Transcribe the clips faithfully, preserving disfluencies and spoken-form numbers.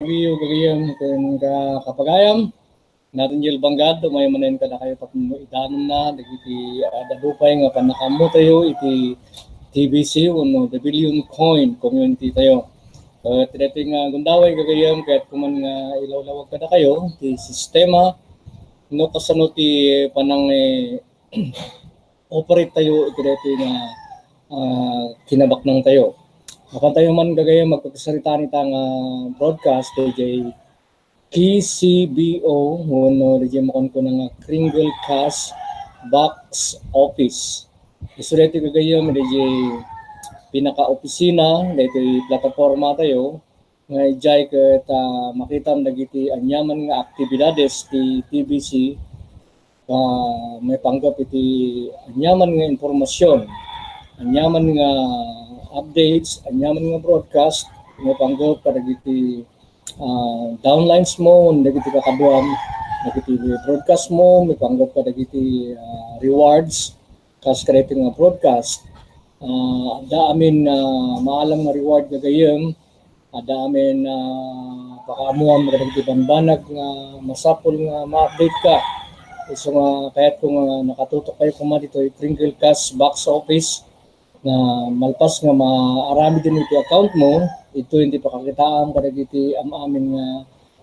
Gagayyem ken ka-, kapagayam, Nathaniel Bangad, umay manen kadakayo tapno idanonna dagiti, ah, adda dupay nga pannakaammotayo iti T B C wenno The Billion Coin Community tayo. Ket daytoy nga gundaway gagayyem, kayatko man nga ilawlawag kadakayo ti sistema no kasano ti panang, eh, operate tayo iti daytoy nga, ah, kinabaknang tayo. Apan tayo man gagayyem agpagsarita ita nga broadcast, D J K C B O, wenno D J makunkuna nga Kringle Cash Box Office. Isu daytoy gagayyem D J pinaka-opisina daytoy plataporma tayo, nga idiay ket, ah, makitam dagiti aniaman nga aktibidades ti T B C, ah, maipanggep iti aniaman nga impormasyon, aniaman nga updates, aniaman nga broadcast, maipanggep kadagiti, ah, downlines mo, dagiti kakaduam, dagiti broadcast mo, maipanggep kadagiti, ah, rewards, kas kadagiti nga broadcast. Ah, adda amin, ah, maalam nga reward gagayyem, adda amin, ah, pakaammuam kadagiti bambanag nga masapul nga ma-update ka. Isu nga kayatko nga nakatutok kayo koma ditoy Kringle Cash Box Office nga malpas nga maaramiden iti account mo, ito iti pakakitaam kadagiti am-amin nga,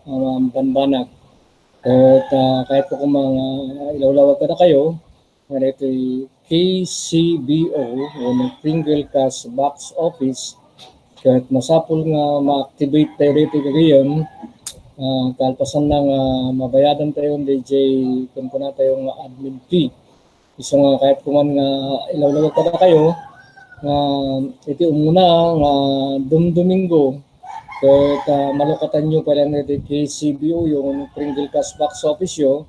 ah, bambanag. Ket, ah, kayatko koma nga ilawlawag kadakayo, nga daytoy K C B O wenno Kringle Cash Box Office, ket masapul nga ma-activate tayo daytoy gagayyem, ah, kalpasanna nga mabayadan tayo D J, kunkuna tayo nga admin fee. Isu nga kayatko man nga ilawlawag kadakayo nga iti umuna nga dumdomingo, ket, ah, malukatanyo pay laeng daytoy K C B O yo wenno Kringle Cash Box Office yo,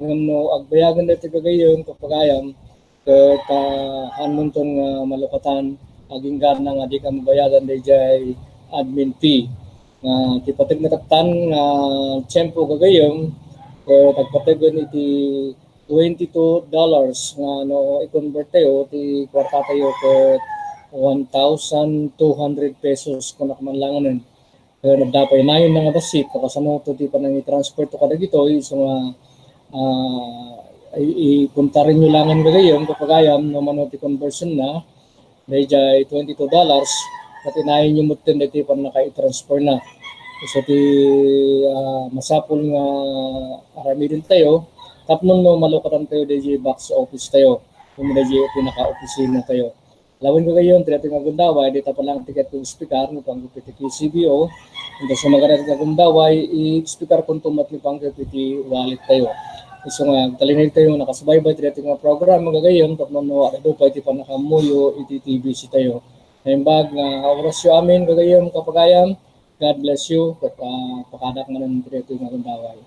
ngem no agbayagan daytoy gagayyem, kapagayam, ket, ah, haanmonton nga malukatan, agingga nga dika mabayadan daydiay admin fee. Nga ti pateg nga tattan nga tiempo gagayyem, ket agpategen iti twenty-two dollars nga no i-convert tayo ti kuarta tayo ket one thousand two hundred pesos kunak man langanen. Ket adda pay nayon nga bassit, no kasano to ti panangi-transfer to kadagitoy, isu nga, ah, i-, ikuntarenyo langen gagayyem, kapagayam, no mano ti conversion na, daydiay twenty-two dollars, ket inayonyo metten daytoy pannaka-i-transfer na. Isu ti, ah, masapul nga aramiden tayo, tapno no malukatan tayo daydiay box office tayo, wenno daydiay pinaka-opisina tayo. Lawen gagayyem, ti daytoy nga gundaway, dayta pay laeng ti kayatko nga speaker, nga panggep iti K C B O. Inton sumagada ti gundaway, i-speaker konto met nga panggep iti wallet tayo. Isu nga, agtalinaed tayo, nakasubaybay ti daytoy nga program, gagayyem, tapno no, adda pay ti pannakaammoyo iti T V C tayo. Naimbag nga orasyo amin, gagayyem, kapagayam, God bless you, ket, ah, pakadak manen ti daytoy nga gundaway.